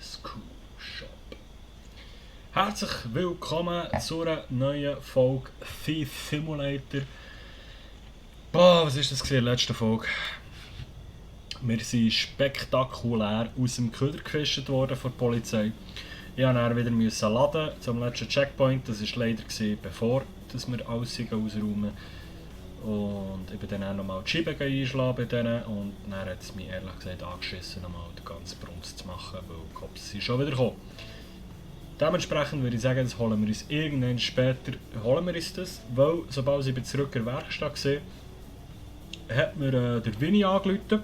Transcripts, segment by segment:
School Shop. Herzlich willkommen zu einer neuen Folge Thief Simulator. Boah, was war das in der letzten Folge? Wir sind spektakulär aus dem Köder gefischt worden von der Polizei. Ich musste dann wieder laden zum letzten Checkpoint. Das war leider bevor wir alles ausräumen. Und ich bin dann auch nochmal die Scheibe einschlagen bei denen. Und dann hat es mich ehrlich gesagt angeschissen, nochmal den ganzen Brunst zu machen, weil die Cops sind schon wieder gekommen. Dementsprechend würde ich sagen, das holen wir uns irgendwann später, weil sobald ich zurück in der Werkstatt war, hat mir der Winnie angerufen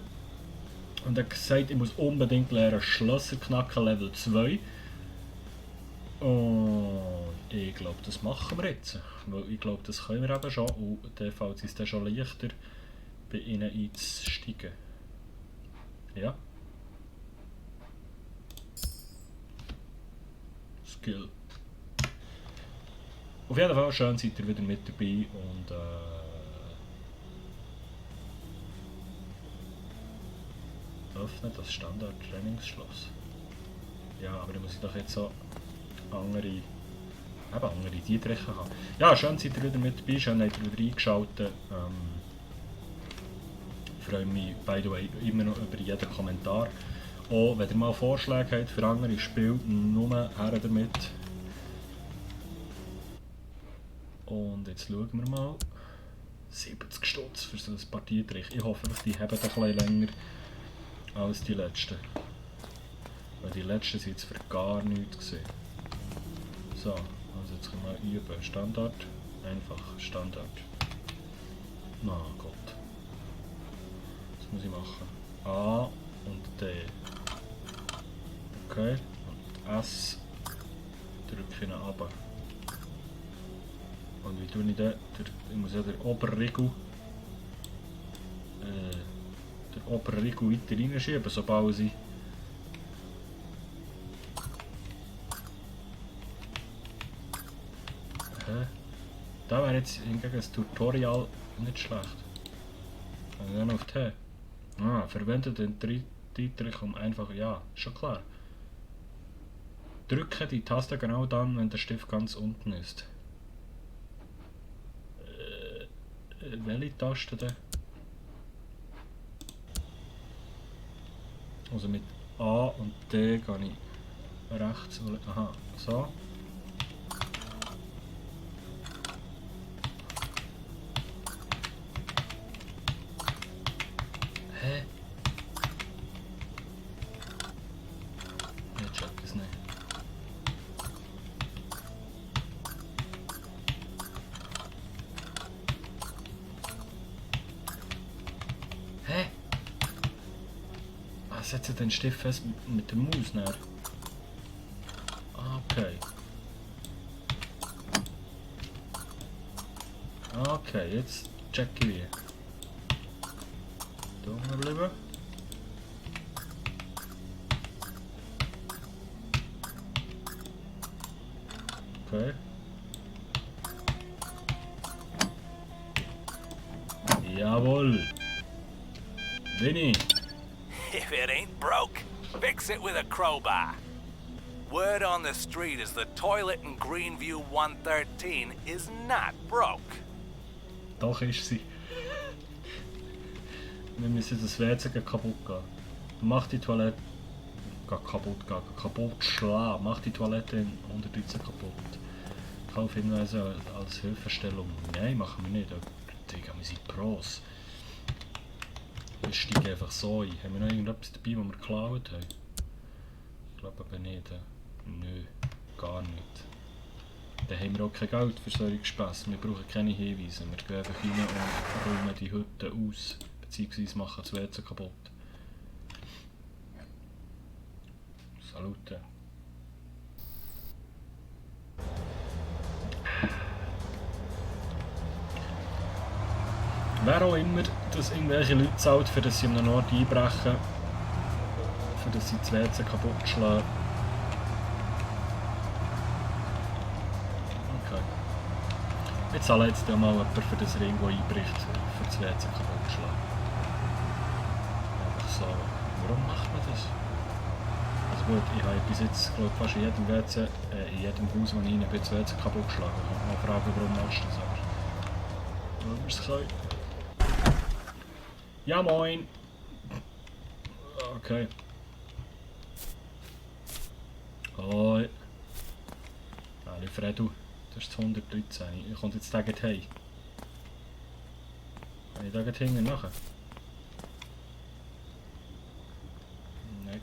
und hat gesagt, ich muss unbedingt lernen Schlösser knacken Level 2. Und ich glaube, das machen wir jetzt. Weil ich glaube, das können wir eben schon. Und dann fällt es dann schon leichter, bei ihnen einzusteigen. Ja. Skill. Auf jeden Fall schön seid ihr wieder mit dabei und öffnen das Standard-Trainingsschloss. Ja, aber da muss ich doch jetzt so andere Dietriche haben. Ja, schön seid ihr wieder mit dabei, schön habt ihr wieder eingeschaltet. Ich freue mich, by the way, immer noch über jeden Kommentar. Auch wenn ihr mal Vorschläge habt für andere Spiele, nur her damit. Und jetzt schauen wir mal. 70 Stutz für so ein paar Dietriche. Ich hoffe, die haben ein bisschen länger als die letzten. Weil die letzten sind jetzt für gar nichts gewesen. So, also jetzt können wir üben. Standard, einfach Standard. Na Gott. Was muss ich machen? A und D. Okay, und S drücke ich runter. Und wie tue ich das? Ich muss ja den Oberriegel weiter reinschieben, sobald ich da wäre jetzt hingegen das Tutorial nicht schlecht. Also dann auf T. Verwende den Dietrich um einfach. Ja, schon klar. Drücke die Taste genau dann, wenn der Stift ganz unten ist. Welche Taste denn? Also mit A und D gehe ich rechts. Aha, so. Hä? Ich check es nicht. Hä? Setze den Stift fest mit der Maus näher. Okay. Okay, jetzt check ich wie. Da bleiben. Okay. Jawohl. Winnie. If it ain't broke, fix it with a crowbar. Word on the street is the toilet in Greenview 113 is not broke. Doch ist sie. Wir müssen das WC kaputt gehen. Mach die Toilette kaputt schlagen. Mach die Toilette in 113 kaputt. Kauf Hinweise als Hilfestellung. Nein, machen wir nicht. Digga, wir sind Pros. Wir steigen einfach so ein. Haben wir noch irgendetwas dabei, was wir geklaut haben? Ich glaube aber nicht. Nö, gar nicht. Dann haben wir auch kein Geld für solche Gespässe. Wir brauchen keine Hinweise. Wir gehen einfach rein und räumen die Hütte aus. Beziehungsweise machen das WC kaputt. Salute. Wer auch immer, dass irgendwelche Leute zahlt, für dass sie an einen Ort einbrechen, für dass sie das WC kaputt schlagen. Okay. Ich zahle jetzt mal jemanden, für das er irgendwo einbricht, für das WC kaputt schlagen. Einfach so. Warum macht man das? Also gut, ich habe bis jetzt, glaube fast in jedem WC, in jedem Haus, wo ich rein bin, das WC kaputt geschlagen. Ich kann mal fragen, warum machst du das, aber... Warum wir es können. Ja, moin! Okay. Hoi. Hallo Fredu, das ist das 113. Ich komme jetzt da gleich heim. Kann ich da gleich hinten nachher? Nein.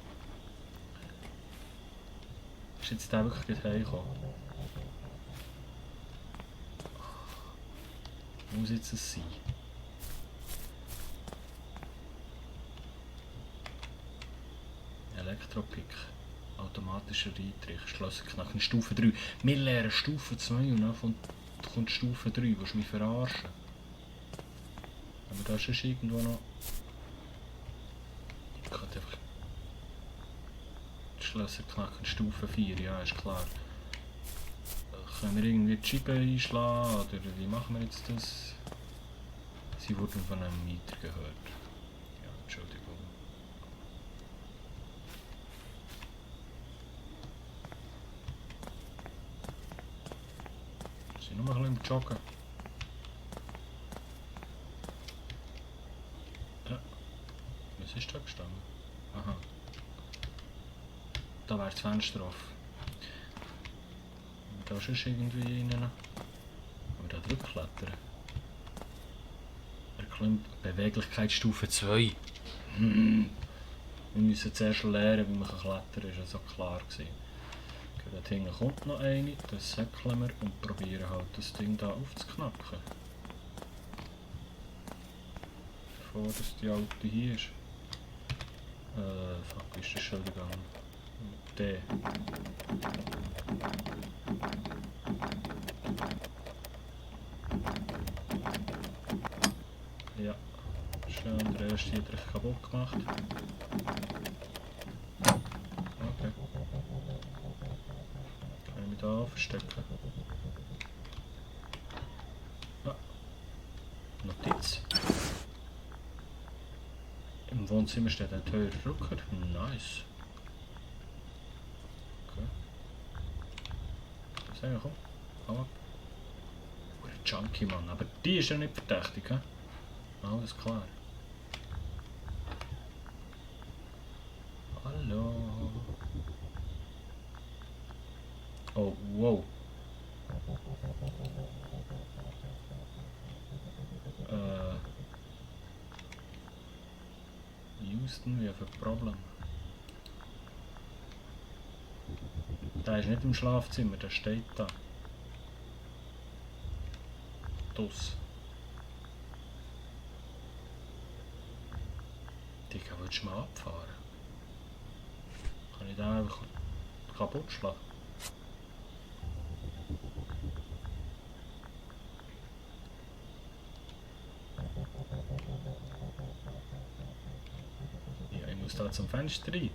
Ist jetzt da wirklich gleich heimgekommen? Muss jetzt es sein? Elektropick. Automatischer Eintrich. Schlosserknacken. Stufe 3. Wir lernen Stufe 2 und dann kommt Stufe 3. Willst du mich verarschen? Aber da ist irgendwo noch... Ich kann einfach... Schlosserknacken. Stufe 4. Ja, ist klar. Können wir irgendwie die Scheibe einschlagen? Oder wie machen wir jetzt das? Sie wurden von einem Mieter gehört. Ja, Entschuldigung. Sie nur noch ein bisschen im Joggen. Ja. Was ist da gestanden? Aha. Da wäre das Fenster offen. Da ist irgendwie rein. Aber da drüber klettern. Erklimmt Beweglichkeitsstufe 2. Wir müssen zuerst lernen, wie man klettern kann. Das war so klar. Dort hinten kommt noch eine, das säckeln wir und probieren halt das Ding da aufzuknacken. Bevor das die alte hier ist. Fuck, wie ist das schon gegangen? D. Ja, schön, der erste hat er kaputt gemacht. Okay. Kann ich mich da verstecken? Ah, Notiz. Im Wohnzimmer steht ein teurer Drucker. Nice. Okay. Sagen, komm. Hau ab. Ein Junkie, Mann. Aber die ist ja nicht verdächtig, hä? Alles klar. Hallo. Oh, wow. Houston, we have a problem. Der ist nicht im Schlafzimmer, der steht da. Dus. Digga, willst du mal abfahren? Kann ich den einfach kaputt schlagen? Ja, ich muss da zum Fenster rein.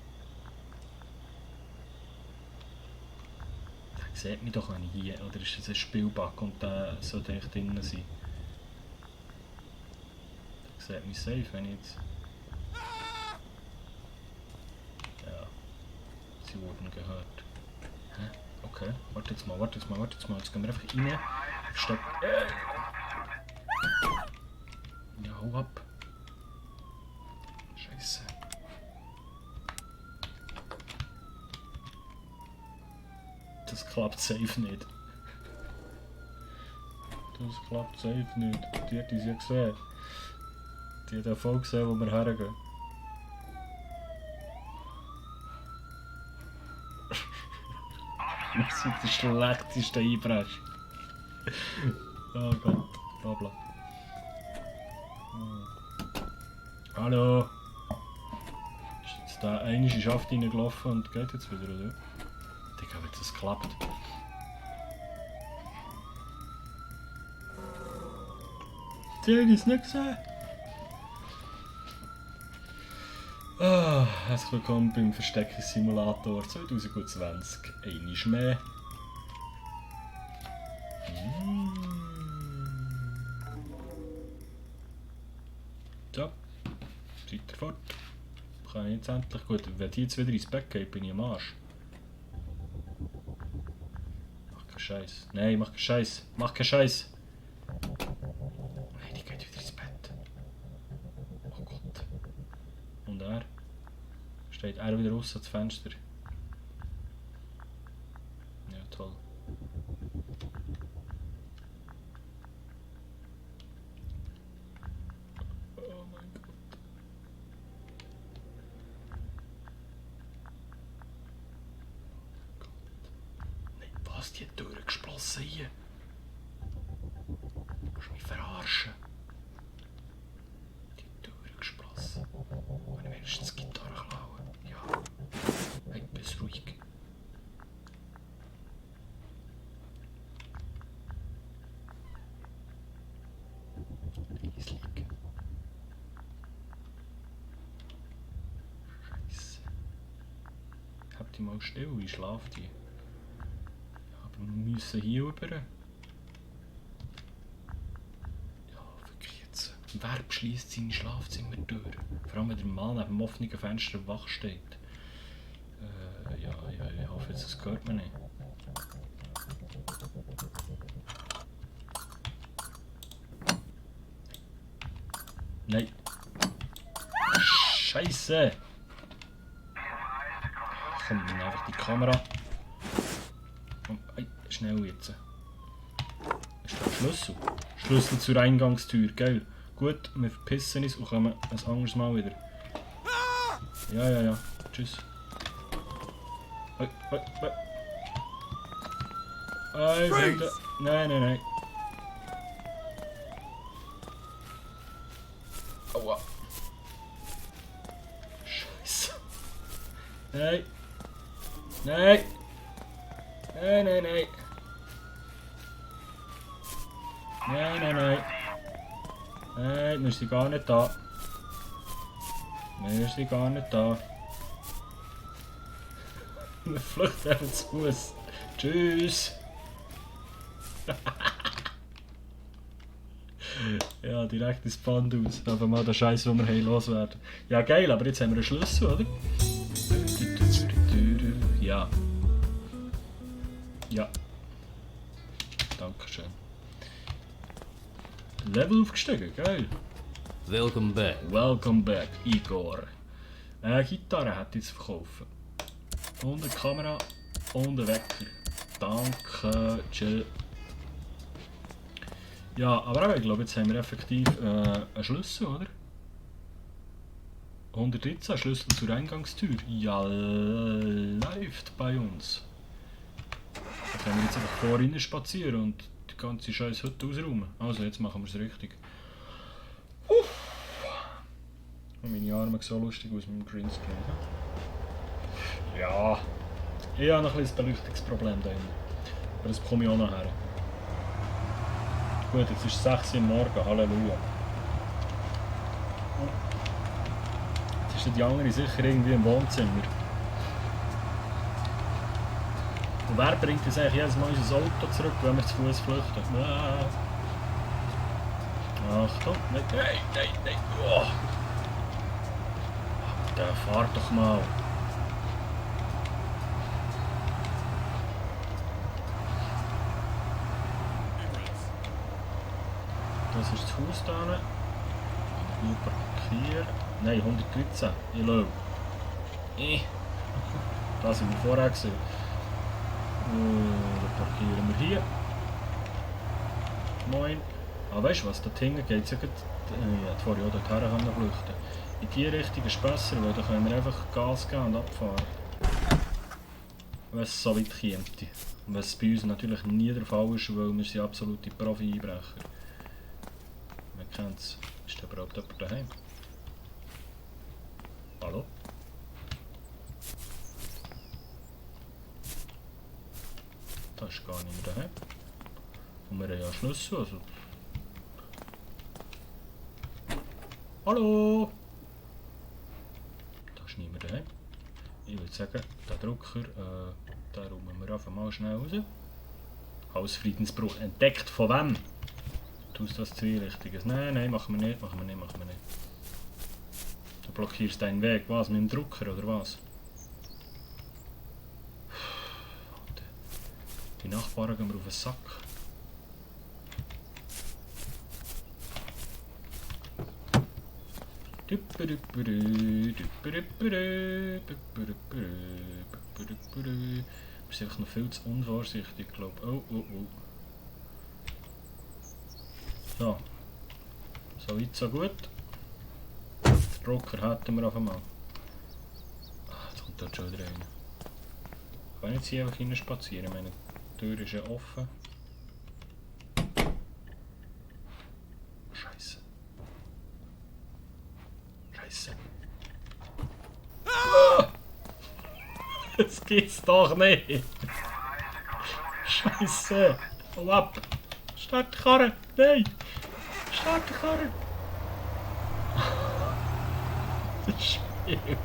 Der sieht mich doch, wenn ich hier... Oder ist das ein Spielbug und der sollte echt drinnen sein? Der sieht mich safe, wenn ich jetzt... Ja. Sie wurden gehört. Hä? Okay, warte jetzt mal. Jetzt gehen wir einfach rein. Versteck. Ja, hau ab. Scheiße. Das klappt safe nicht. Das klappt safe nicht. Die hat uns ja gesehen. Die hat auch voll gesehen, wo wir hergehen. Wir sind der schlechteste Einbrecher. Oh Gott, Babla. Hallo. Ist jetzt da eine in den Schaft reingelaufen und geht jetzt wieder, oder? Digga, wenn das klappt. Die haben es nicht gesehen. Ah, herzlich willkommen beim Verstecker-Simulator 2020. Einmal mehr. So, weiter fort. Kann ich jetzt endlich gut. Wenn die jetzt wieder ins Bett geht, bin ich am Arsch. Mach keinen Scheiß. Nein, mach keinen Scheiß. Mach keinen Scheiß. Nein, die geht wieder ins Bett. Oh Gott. Und er? Steht er wieder raus ans Fenster? Ja, toll. Oh mein Gott. Nein, was? Die Tür geschlossen hier? Kannst du mich verarschen? Die Tür geschlossen. Kann ich wenigstens die Gitarre klauen? Ja. Hey, bist ruhig. Leislich. Scheiße. Habt ihr mal still? Wie schlaft die? Ja, aber wir müssen hier rüber. Ja, wirklich jetzt. Wer beschließt seine Schlafzimmertür? Vor allem, wenn der Mann neben dem offenen Fenster wach steht. Ja, ich hoffe jetzt, das hört man nicht. Nein. Scheiße! Komm, nimm einfach die Kamera. Komm, schnell jetzt. Ist da ein Schlüssel? Schlüssel zur Eingangstür, gell? Gut, wir verpissen uns und kommen ein anderes Mal wieder. Ja. Tschüss. Freunde. Nein. Aua. Scheiße. Nein. Nein, wir sind gar nicht da. Wir flüchten einfach zu Fuß. Tschüss. Ja, direkt ins Pfandhaus. Einfach mal den Scheiß, den wir haben, loswerden. Ja, geil, aber jetzt haben wir einen Schlüssel, oder? Ja. Ja. Dankeschön. Level aufgestiegen, geil. Welcome back, Igor. Eine Gitarre hätte ich zu verkaufen. Und eine Kamera und einen Wecker. Danke, tschüss. Ja, aber ich glaube, jetzt haben wir effektiv einen Schlüssel, oder? 113, Schlüssel zur Eingangstür. Ja, läuft bei uns. Da können wir jetzt einfach vorhin spazieren und die ganze Scheiße heute ausräumen. Also, jetzt machen wir es richtig. Und meine Arme sehen so lustig aus mit dem Greenscreen. Ja, ich habe noch ein bisschen Beleuchtungsproblem da drin. Aber das bekomme ich auch noch her. Gut, jetzt ist es 6 Uhr am Morgen, Halleluja. Jetzt ist die andere sicher irgendwie im Wohnzimmer. Und wer bringt uns eigentlich jedes Mal unser Auto zurück, wenn wir zu Fuß flüchten? Achtung, nein. Oh. Alter, fahr doch mal. Das ist das Haus da. Hier parkieren. Nein, 113. Ich schaue. Da sind wir vorher gesehen. Dann parkieren wir hier. Moin. Ah, weißt du was? Da hinten geht es ja gut. Ich hätte vorher auch dorthin flüchten. In die Richtung ist es besser, weil da können wir einfach Gas geben und abfahren. Wenn es so weit käme. Was bei uns natürlich nie der Fall ist, weil wir sind absolute Profi-Einbrecher. Man kennt es. Ist da überhaupt jemand daheim? Hallo? Da ist gar nicht mehr daheim. Und wir haben ja Schlüssel, also... Hallo? Da ist niemand daheim. Ich würde sagen, der Drucker, den räumen wir einfach mal schnell raus. Hausfriedensbruch entdeckt, von wem? Tust das Zweirichtiges? Nein, machen wir nicht. Du blockierst deinen Weg. Was? Mit dem Drucker oder was? Die Nachbarn gehen mir auf den Sack. Wir sind einfach noch viel zu unvorsichtig, glaube ich. Oh, oh, oh. So. So weit, so gut. Den Drucker hätten wir auf einmal. Ah, jetzt kommt dort schon wieder rein. Kann ich jetzt hier einfach rein spazieren? Meine Tür ist ja offen. Scheiße. Scheiße. Ah! Das geht's doch nicht. Scheiße. Hau ab. Start die Karre. Nein. Start die Karre. Das Spiel.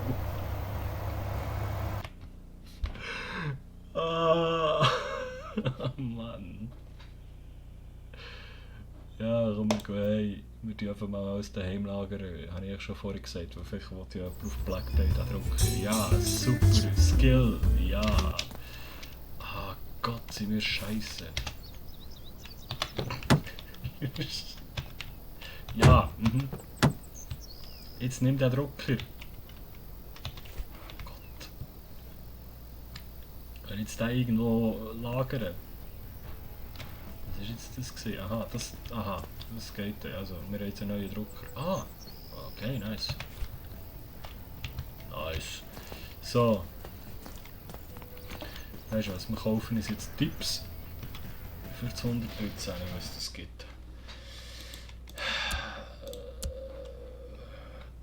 Ah. Oh Mann. Ja, komm, hey. Wir tun einfach mal aus daheim lagern. Habe ich schon vorher gesagt, weil vielleicht wollte ich jemand auf Black Data drucken. Ja, super. Skill. Ja. Ah Gott, sind wir scheiße. Ja, Jetzt nimm den Drucker. Gott. Kann ich jetzt den irgendwo lagern? Was war jetzt das gewesen? Aha, das geht ja. Also, wir haben jetzt einen neuen Drucker. Ah, okay, nice. Nice. So. Weißt du was, wir kaufen uns jetzt Tipps für das 113, was das gibt.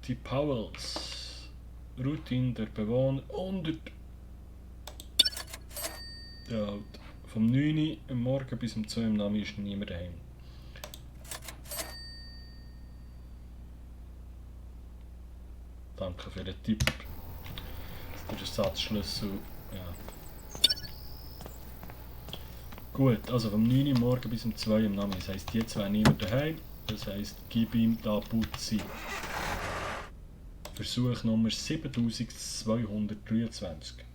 Die Powells. Routine der Bewohner 100. Ja, halt. Vom 9 Uhr am Morgen bis um 2 Uhr am Nachmittag ist niemand daheim. Danke für den Tipp. Der Ersatzschlüssel, ja. Gut, also vom 9 Uhr morgen bis um 2 Uhr am Nachmittag. Das heisst, jetzt wäre niemand daheim. Das heisst, gib ihm da Putzi. Versuch Nummer 7223.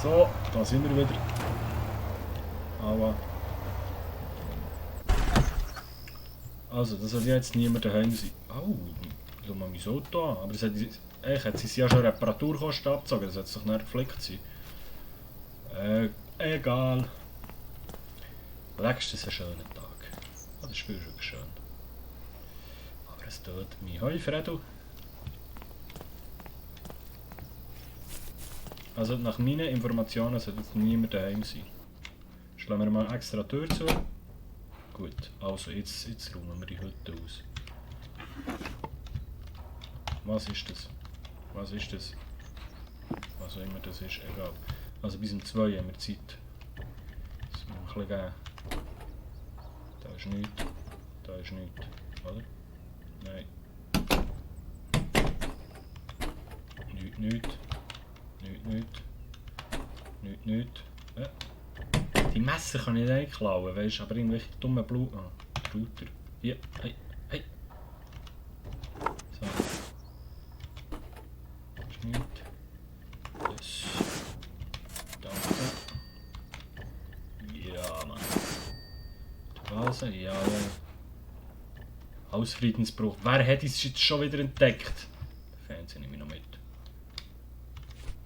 So, da sind wir wieder. Aber also, das soll jetzt niemand daheim sein. Oh, schau mal mein Auto an. Aber eigentlich hat sie ja schon Reparaturkosten abgezogen, das sollte doch nicht geflickt sein. Egal. Nächstes ist ein schöner Tag. Oh, das Spiel ist wirklich schön. Aber es tut mich. Hoi Fredo. Also nach meinen Informationen sollte jetzt niemand daheim sein. Schlagen wir mal extra die Tür zu. Gut, also jetzt räumen wir die Hütte aus. Was ist das? Was ist das? Was auch immer das ist, egal. Also bis um 2 haben wir Zeit. Das muss ein bisschen geben. Da ist nichts. Da ist nichts. Oder? Nein. Nichts. Nichts. Ja. Die Messer kann ich nicht klauen, weißt du, aber irgendwelche dummen Blut. Ah, Router. Hier, hey. So. Das ist nichts. Das. Danke. Ja, Mann. Die Vase, ja. Aus Friedensbruch. Wer hat es jetzt schon wieder entdeckt? Den Fernseher nehme ich noch mit.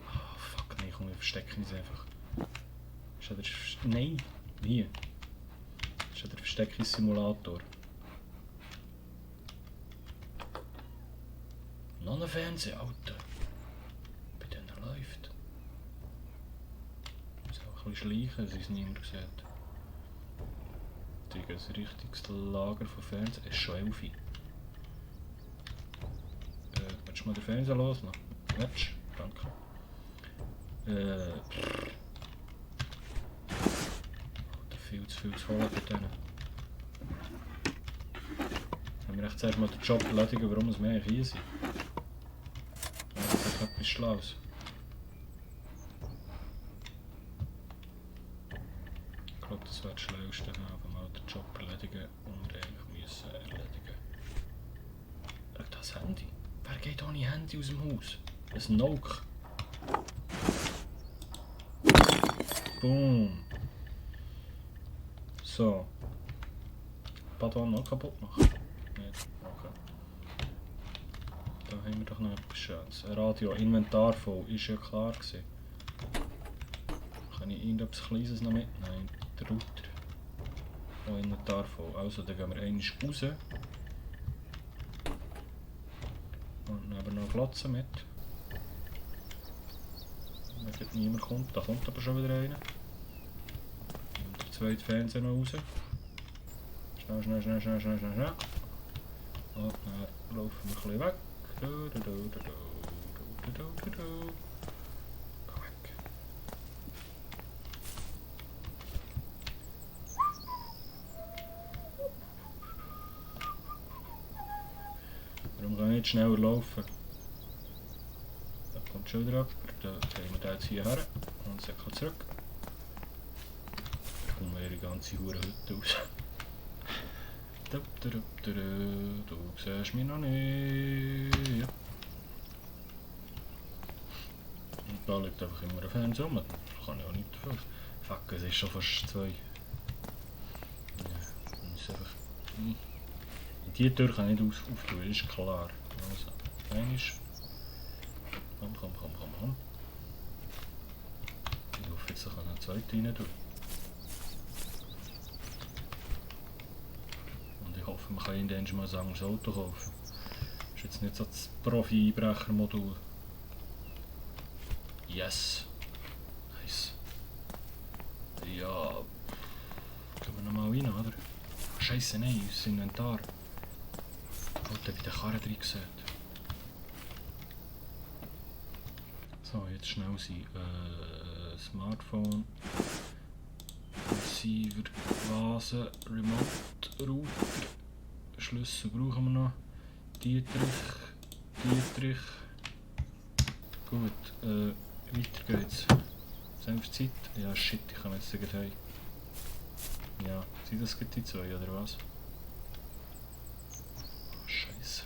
Oh, fuck, nee, komm, wir verstecken uns einfach. Ist ja der Nein, hier. Das ist ja der Versteckungssimulator. Noch ein Fernseher, Alter. Bei denen läuft. Ich muss auch ein bisschen schleichen, dass es niemand sieht. Digga, das richtigste Lager von Fernsehen ist schon 11. Willst du mal den Fernseher loslassen? Willst du? Danke. zu viel zu holen für denen. Haben wir echt zuerst mal den Job erledigen, warum wir eigentlich hier sind. Das ist etwas Schlaues. Ich glaube, das wäre das Schlauste, wenn wir den Job erledigen und eigentlich müssen erledigen. Schau, das Handy. Wer geht ohne Handy aus dem Haus? Ein Noke. Boom. So. Badwan noch kaputt machen? Nicht. Okay. Da haben wir doch noch etwas Schönes. Ein Radio, Inventar voll, ist ja klar gewesen. Kann ich irgendetwas Kleines noch mitnehmen? Der Router. Oh, Inventar voll. Also, dann gehen wir einmal raus. Und nehmen noch Glotzen mit. Wenn niemand kommt, da kommt aber schon wieder einer. Und der zweite Fernseher noch raus. Schnell. Und dann laufen wir ein bisschen weg. Komm weg. Warum kann ich nicht schneller laufen? Da kommt schon wieder ab. Dann drehen wir den jetzt hierher und säckeln zurück. Dann kommen wir ihre ganze Hure Hütte raus. Du siehst mich noch nicht. Ja. Und da liegt einfach immer ein Fernseher rum. Da kann ich auch nicht dafür. Fuck, es ist schon fast 2. Ja, muss einfach... Die Tür kann ich nicht auftun, das ist klar. Also, einmal. Komm. Ich hoffe jetzt, ich kann eine zweite rein tun. Und ich hoffe, man kann irgendwann mal ein anderes Auto kaufen. Das ist jetzt nicht so das Profi-Einbrecher-Modul. Yes! Nice. Ja. Gehen wir nochmal rein, oder? Scheiße, nein, das Inventar. Alter, wie der Karren drin sieht. So, jetzt schnell sein Smartphone, Receiver, Vase, Remote, Router, Schlüssel brauchen wir noch, Dietrich. Gut, weiter geht's. Selbst Zeit? Ja shit, ich kann jetzt gleich heim. Ja, sind das gleich die 2 oder was? Scheiße.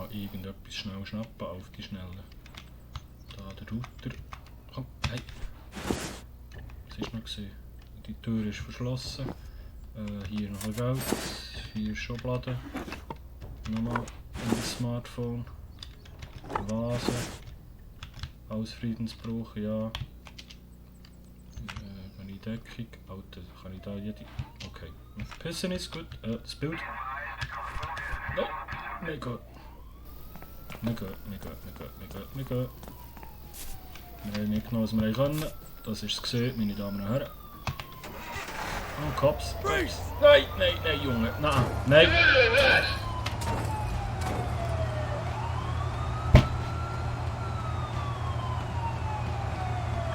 Irgendetwas schnell schnappen auf die Schnelle. Da der Router. Komm, hey! Was ist noch gesehen? Die Tür ist verschlossen. Hier noch ein Geld. 4 Schubladen. Nochmal ein Smartphone. Vase. Alles Friedensbruch, ja. Kann ich Deckung. Alter, kann ich da jede. Okay. Pissen ist gut. Das Bild. Nein, nicht gut. Nicht gut. Wir haben nicht genommen, was wir können. Das ist es gesehen, meine Damen und Herren. Oh, Cops. Nein, Junge. Nein.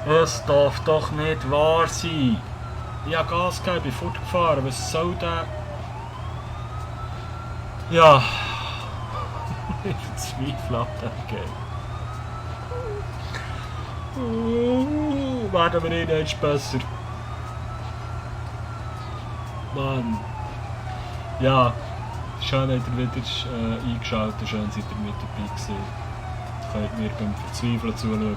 Es darf doch nicht wahr sein. Ich habe Gas gegeben, ich bin fortgefahren. Was soll der? Ja. Ich verzweifle ab dem Game. Werden wir nicht besser. Mann. Ja. Schön, habt ihr wieder eingeschaltet. Schön, seid ihr mit dabei gewesen. Könnt mir beim Verzweifeln zuschauen.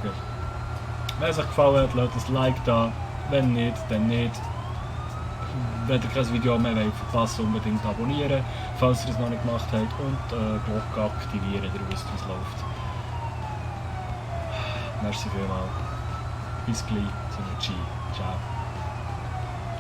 Wenn es euch gefallen hat, lasst ein Like da. Wenn nicht, dann nicht. Wenn ihr kein Video mehr verpasst, unbedingt abonnieren, falls ihr es noch nicht gemacht habt, und die Glocke aktivieren, ihr wisst, wie es läuft. Merci vielmals. Bis gleich, Ciao.